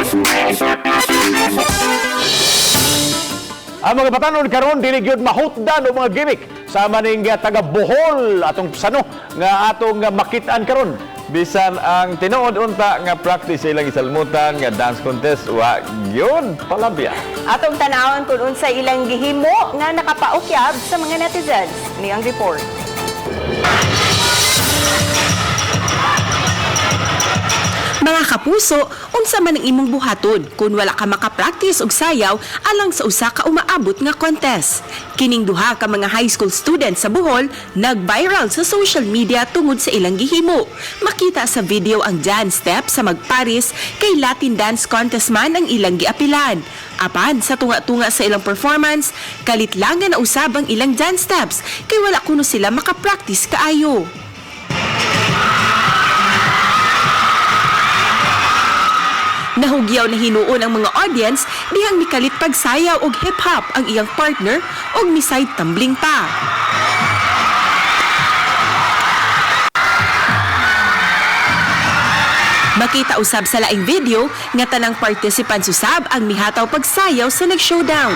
Ang mga batanon karon dili gyud mahutdan og mga gimmick sama ning taga Bohol atong sano nga atong makit-an karon. Bisan ang tinuod unta nga practice sa ilang isalmutan nga dance contest, wa gyud palabya. Atong tanawon kung unsay ilang gihimo nga nakapaukyab sa mga netizens. Ni ang report. Mga kapuso, unsa man ang imong buhaton kung wala ka makapractice og sayaw alang sa usa ka umaabot nga contest? Kining duha ka mga high school students sa Bohol nag-viral sa social media tungod sa ilang gihimo. Makita sa video ang dance step sa magparis kay Latin dance contest man ang ilang giapilan. Apan sa tunga-tunga sa ilang performance, kalitlangan na usab ang ilang dance steps kay wala kuno sila makapractice kaayo. Nahugyaw na hinuon ang mga audience dihang nikalit pagsayaw og hip-hop ang iyang partner og miside tumbling pa. Makita usab sa laing video nga tanang participants usab ang mihataw pagsayaw sa nag-showdown.